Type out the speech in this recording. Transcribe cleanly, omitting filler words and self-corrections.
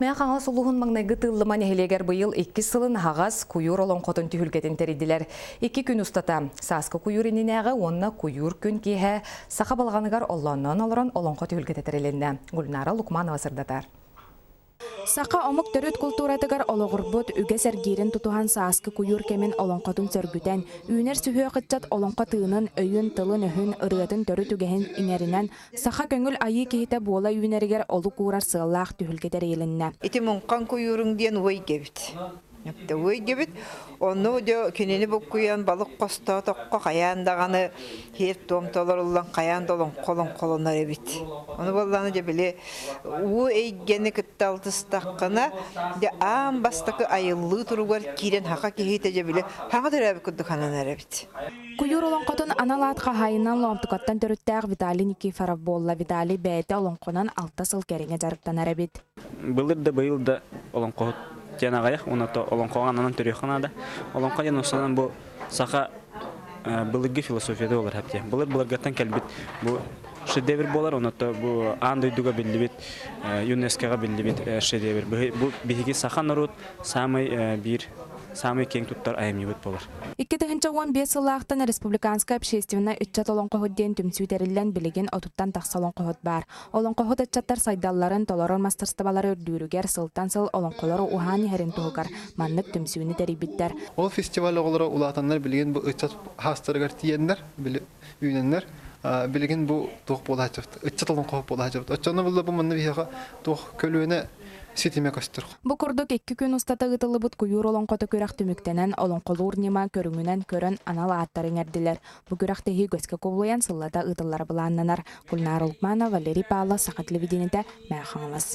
Мэҥэ Хаҥалас улууһун маҥнайгы Тыыллыма нэһилиэгэр быйыл иккис сылын аһаҕас куйуур олоҥхотун түһүлгэтин тэрийдилэр. Икки күн устата сааскы куйуур иннинээҕи уонна куйуур күн киэһэ саха балаҕаныгар оллоонноон олорон олоҥхо түһүлгэтэ тэрилиннэ. Гульнара Лукманова сырдатар. Саха омук төрүт култууратыгар олоҕурбут үгэс эргиирин тутуһан сааскы куйуур кэмин олоҥхотун сөргүтэн, үүнэр сүһүөх ыччат олоҥхо тыынын, өйүн, тылын-өһүн, ырыатын төрүт үгэһин иҥэринэн, Саха көҥүл айыы киһитэ буола үүнэригэр олук уурар сыаллаах түһүлгэ тэрийилиннэ. Ити муҥхан куйууруҥ диэн уой гэбит. Уой гэбит. Онну дьэ кинини буккуйан балык хостоотоххо хайаан даҕаны сиэр-туом толоруллан хайаан да олоҥхо олоҥхолонор эбит. Ону буоллаҕына дьэ били уу эйгэни кытта алтыстаххына дьэ аан бастакы айыллыы туругар киирэн хаха киһитэ дьэ били хаҥа төрөөбүт курдук сананар эбит. Куйуур олоҥхотун анал аат хаһаайынан Лоомтукаттан төрүттээх Виталий Никифоров буолла. Виталий бэйэтэ олоҥхонон алта сыл кэриҥэ дьарыктанар эбит. Былыр да быйыл да олоҥхоһут диэн аҕыйах, уонна олоҥхоҕо ананан төрүөххэ наада. Олоҥхо диэн устунан бу саха былыргы философията буолар хэптиэ. Былыр былыргаттан кэлбит бу шедевр буолар, оното бу аан дойдуга биллибит, ЮНЕСКОҕа биллибит шедевр. Бу биһиги саха норуот саамай биир саамай киэҥ туттар айымньыбыт буолар. 2015 сыллаахтан Республиканскай общественнай ыччат олоҥхоһут диэн түмсүү тэриллэн билигин отуттан тахса олоҥхоһут баар. Олоҥхоһут ыччаттар сайдалларын, толорор мастарыстыбалары үрдүүрүгэр сылтан сыл олоҥхолору уһаан иһэрин туһугар маннык түмсүүнү тэрийбиттэр. Ол фестиваль оҕолоро улаатаннар билигин бу ыччат хаастарыгар тиийэннэр, били үүнэннэр билигин бу туох буолааччыбыт, ыччат олоҥхоһут буолааччыбыт. Оччону булла бу манна биһиэхэ туох көлүөнэ ситимэ көстөр. Бу курдук икки күн устата ыытыллыбыт куйуур олоҥхото күрэх түмүктэнэн, олоҥхолуур ньыма көрүҥүнэн көрөн анал ааттары иҥэрдилэр. Бу күрэхтэһии көскө кубулуйан сыллата ыытыллара былааннанар. Гульнара Лукманова, Валерий Павлов, Саха телевидениетэ, Мэҥэ Хаҥалас.